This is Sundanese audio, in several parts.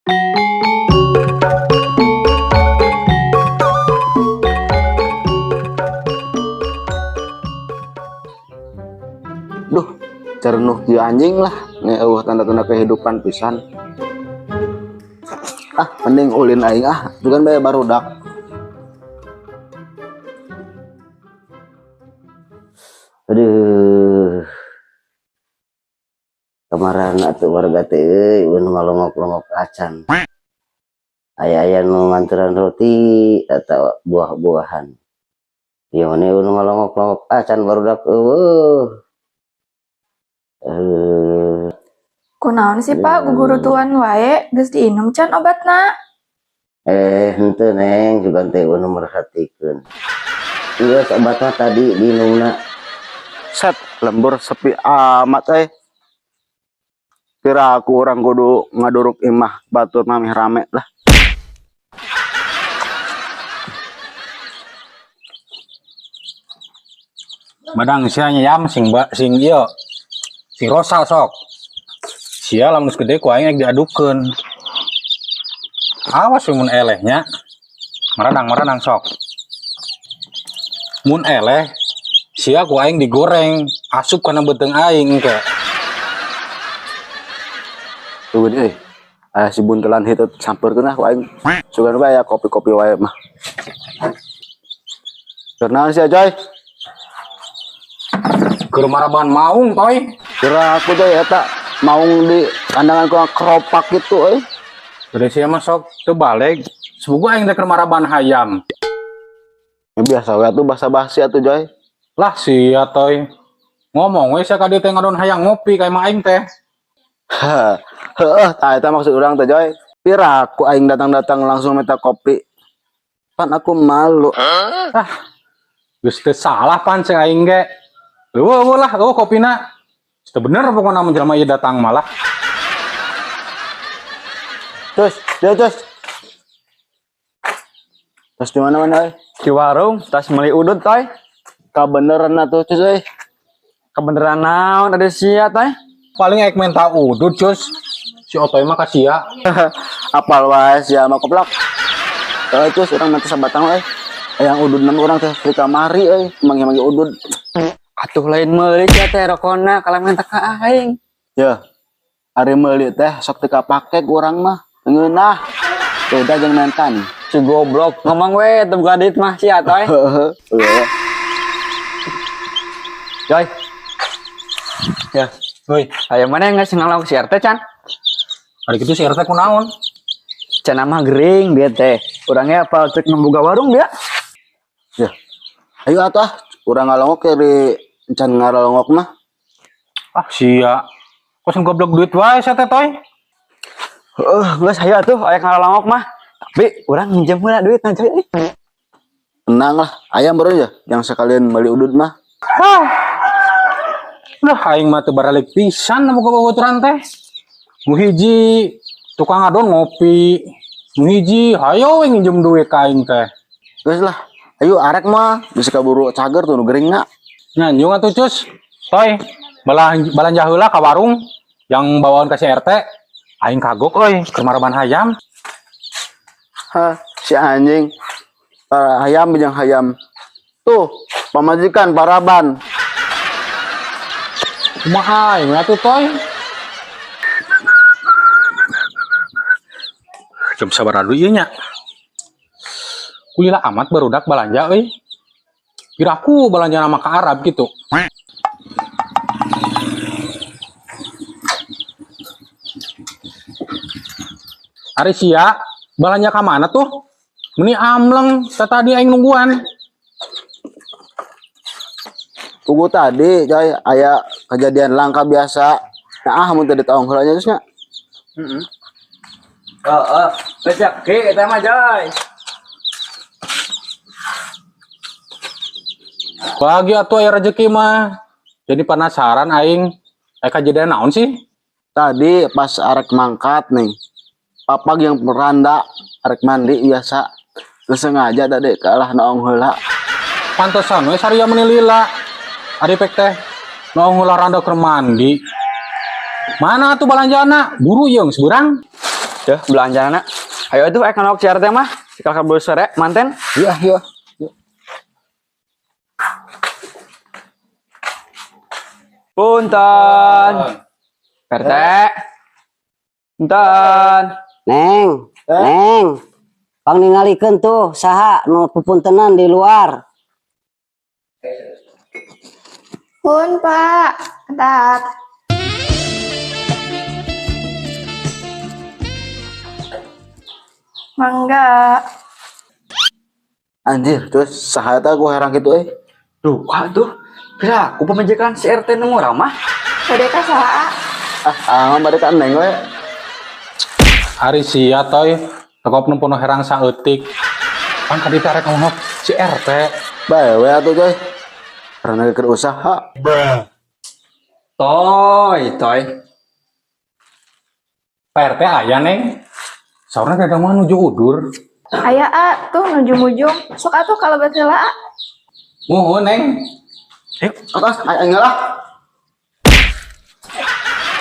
Duh, cerenuh kieu anjing lah. Nih euweuh tanda-tanda kehidupan pisan. Ah, mending ulin aing ah, bukan bae barudak. Aduh. Kemarin atuh warga teh euy, euweuh ngalongok-longok acan. Aya-aya nu nganteran roti atau buah-buahan. Ieu mah euweuh ngalongok-longok acan, barudak euweuh. Eh, Kunaon sih, Pak, gugurutuan wae? Geus diinum can obatna? Eh, henteu, Neng, juga teh euweuh nu merhatikeun. Geus, obat mah tadi diinumna. Set, lembur sepi amat eh. Kira aku orang kudu ngaduruk imah batur mah rame lah. Madang sia nyayam sing ba, sing ieu. Sing rosa sok. Sia lamun geus gede ku aing rek diadukeun. Awas we mun eleh nya. Maranang maranang sok. Mun eleh sia ku aing digoreng, asup kana beuteung aing engke. Tunggu deh. Aya si buntelan hitut sampeurkeun ah ku aing. Sugan bae aya kopi-kopi wae mah. Keur naon sia, Joy? Keur maraban maung, Toy. Kira aku, Joy, eta maung di kandangan ku keropak gitu euy. Gede sia mah sok teu baleg. Semoga aing teh keur maraban hayam. Ya, biasa we atuh basa-basi atuh, Joy. Lah sia, Toy. Ngomong we sia ka dieu teh ngadon hayang ngopi ka imah aing teh. Heeh, tah eta maksud urang teh, Joy. Pira aku aing datang-datang langsung minta kopi. Pan aku malu. Ah, geus teu salah pan cek aing ge. Eueuh eueuh lah, eueuh kopina. Teu bener pokona mun jelema ieu datang malah. Terus, dia terus. Terus di mana-mana euy? Di warung, tas meuli udut, Toy. Kabeneran atuh, Cus euy. Kebeneran naon ada sia, Toy? Paling aing minta udut, Cus. Si Otoy mah ka sia. Apal wae sia mah koplak. Eh, Cus, urang minta sabatang euy. Yang udud nama urang teh di kamari euy, manggih-manggih udud. Atuh lain meuli sia teh rokona kalau minta ka aing. Ya. Ari meuli teh sok teu kapake ku urang mah. Ngeunah. Beda jeung mentan. Si goblok ngomong we teu boga duit mah sia, Toy. Heeh. Heeh. Joy. Ya, Woi, aya mana yang geus ngalong si RT can? ari kitu si RT kunaon? Cenah mah gering dia teh. Urangnya apa cek membuka warung dia? Ya. Ayo atuh ah, urang ngalongok ke di encan ngaralongok mah. Ah, sia. Kok sing goblok duit wae sia teh, Toy? Heeh, geus hayu atuh aya ngalongok mah. Tapi urang minjem heula duit na, Joy. Tenang lah, ayam baru ya yang sekalian beli udud mah. Hah. Lah aing mah teu baralik pisan boga babaturan teh. Nu hiji tukang ngadon ngopi, nu hiji hayo we nginjem duit ka aing teh. Geus lah, ayo arek mah bisa kaburu cager tuh nu gering na. Nyanjung atuh, Cus. Toy, balanja heula ka warung yang bawaan ka si RT. Aing kagok euy, keur maraban hayam. Hah, si anjing. Para hayam jeung hayam. Tuh, pamajikan paraban. Kumaha aing atuh, Toy? Jam sabaraha ieu nya? Kulila amat barudak balanja euy. Kiraku balanja nama ke Arab gitu. Ari sia, balanja ka mana tuh? Meni amleng, tadi aing nungguan. Tunggu tadi, Coy, aya kejadian langka biasa. Nah, ah mun teu ditaong heula nya terus nya. Heeh. Heeh, rezeki eta mah, Joy. Bagi atuh aya rezeki mah. Jadi penasaran aing, aya kejadian naon sih? Tadi pas arek mangkat nih. Papag yang beranda arek mandi biasa. Terus sengaja tadi kalah naong heula. Pantesan we saria meni lila. Ari pek teh naong heula randa keur mandi. Mana tuh balanjana? Buru yeung seberang. Yeuh, belanjana. Ayo atuh ek ngalongok si RT mah. Sikal kabur sore manten. Iya, iya. Punten. RT. Punten. Neng, Neng. Pang ningalikeun tuh saha nu pupuntenan di luar. Pun, Pak. Bentar. Mangga. Anjir, terus saha eta gua herang kitu euy. Duh, wah tuh. Kira aku pamajikan si RT nu ngurang mah. Bade ka saha? Ah, ah bade ka Neng we. Ari sia toy, tekop nu pono herang saeutik. Pan ka ditu arek ngomong si RT. Bae we atuh coy. Karena keur usaha. Toy, toy. Pak RT aya Neng. Saurna dadang mah nuju udur. Aya A, tuh nuju mujung. Sok atuh kalebet heula A. Muhun Neng. Ayo. Atas aing lah.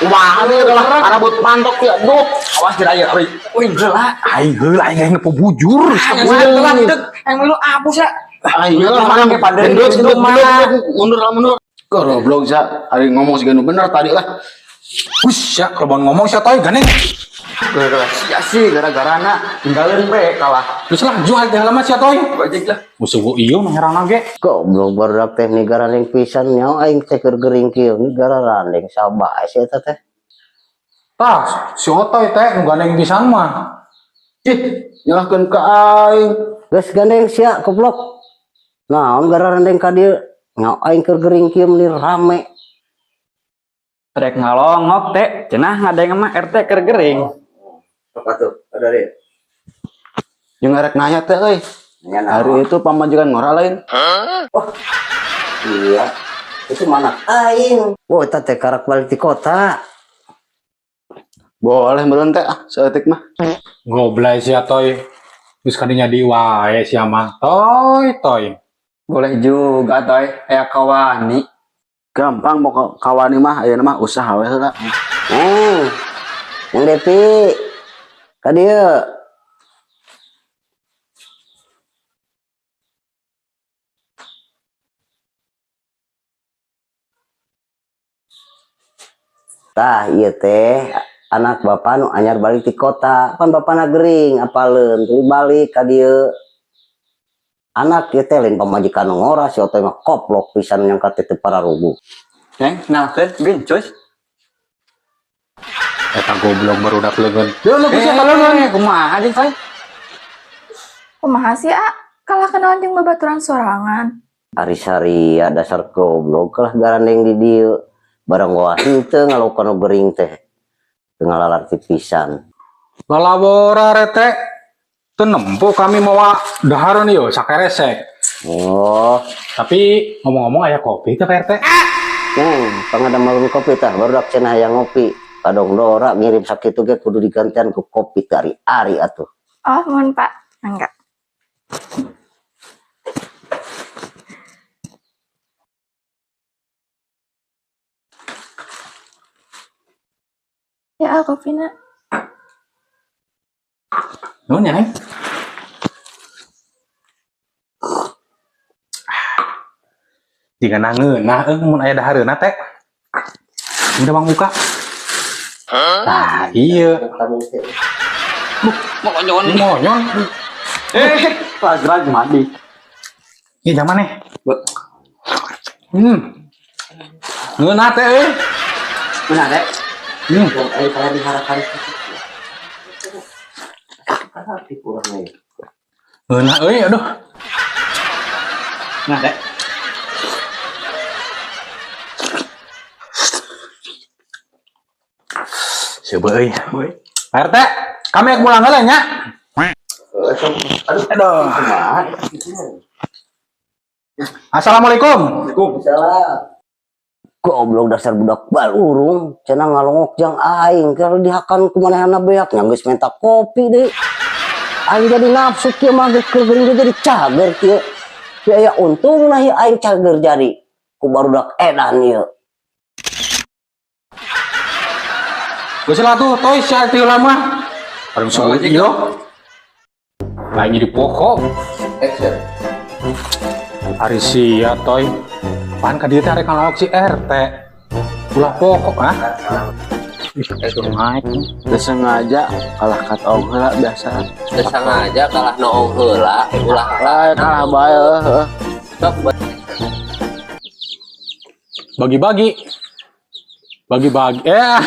Wah, ini adalah arabut pantok ya, duh. Awas kira ya, euy. Uing heula. Aing heula aing aing nepo bujur. Aing heula deuk. Aing milu apus ya. Aing heula mana Make pada gendut, itu gendut, mah. gendut, mundur lah, mundur. Goblok sa, ari ngomong sih bener tadi lah. Wis ya, kalau ngomong sia toy gandeng. Gara-gara sia sih, gara-gara na tinggalin we kalah. Terus lah jual teh lama sia toy. Bajik lah. Musuh ieu nu herang ge. Goblok barudak teh nigarandeng pisan nyaho aing teh keur gering kieu nigarandeng sabae si eta teh. Tah, si Otoy teh nu gandeng pisan mah. Ih, nyalahkeun ka aing. Geus gandeng sia goblok. Naon garandeng ka dieu? Nyaho aing keur gering kieu meuni rame. Rek ngalongok teh, cenah ngadeng mah RT keur gering. Apa tuh? Ada deh. Jeung arek nanya teh euy. Hari itu pamajikan ngora lain. Iya. Itu mana aing? Wah, eta teh karak balik di kota. Boleh meureun teh ah, saeutik mah. Goblay sia toy. Geus kadinya di wae sia mah. Toy toy. Boleh juga toy, aya kawani. Gampang mau kawani mah ayeuna mah usaha we heula. Neng. Neng Depi. Ka dieu. Tah, ieu teh anak bapak nu anyar balik ti kota. Pan bapana gering apaleun tuluy balik ka dieu. Anak ieu teh lain pamajikan nu ngora si Otoy mah koplok pisan nyangka teh teu pararuguh. Neng, kenalkeun Bincuy. Eta goblok barudak leungeun. Deuleu ku sia leungeun. Kumaha deui toy? Kumaha sih A? Kalah kenalan jeung babaturan sorangan. Ari saria dasar goblok lah garandeng di dieu. Barang goa henteu ngalakukan nu gering teh. Teu ngalalarti pisan. Lalawora rete teu nempo kami mawa dahareun ieu sakeresek. Oh, Tapi ngomong-ngomong aya kopi teh Pak RT. Neng, pangadamel kopi tah barudak cenah hayang ngopi. Kadong dora ngirim sakitu ge kudu digantian ku kopi teh ari-ari atuh. Oh, mohon Pak. Enggak. Ya, A, kopina. Nuhun ya, Neng. Jika nangeunah euy mun aya dahareunna teh. Udah bang buka. Tah, iya. Monyon. Monyon. Lagi mandi. Iya zaman nih. Ngeunah teh euy. Mana teh? Ayo kalau diharapkan. Ngeunah euy aduh. Nah teh. Coba euy. Pak RT, kami ek mulang heula nya. Aduh, Aduh. Assalamualaikum. Waalaikumsalam. Goblok dasar budak balurung, cenah ngalongok jang aing, kalau dihakan ku manehna beak nya geus minta kopi deui. Aing jadi nafsu kieu mah geus keur geuring jadi cager kieu. Kieu aya untungna ieu aing cager jadi ku barudak edan ieu. Geus lah tuh, toy sia teu lama. Orang sebut iyo. Lain jadi pokok. Action. Ari sia toy. Pan ka dieu teh arek ngalawak si RT. Ulah pokok ah. Ih, suruh naik. Teu sengaja kalah katoong heula biasa. Teu sengaja kalah noong heula, ulah. Lah, kalah bae heuh. Sok. Bagi-bagi. Bagi-bagi. Eh.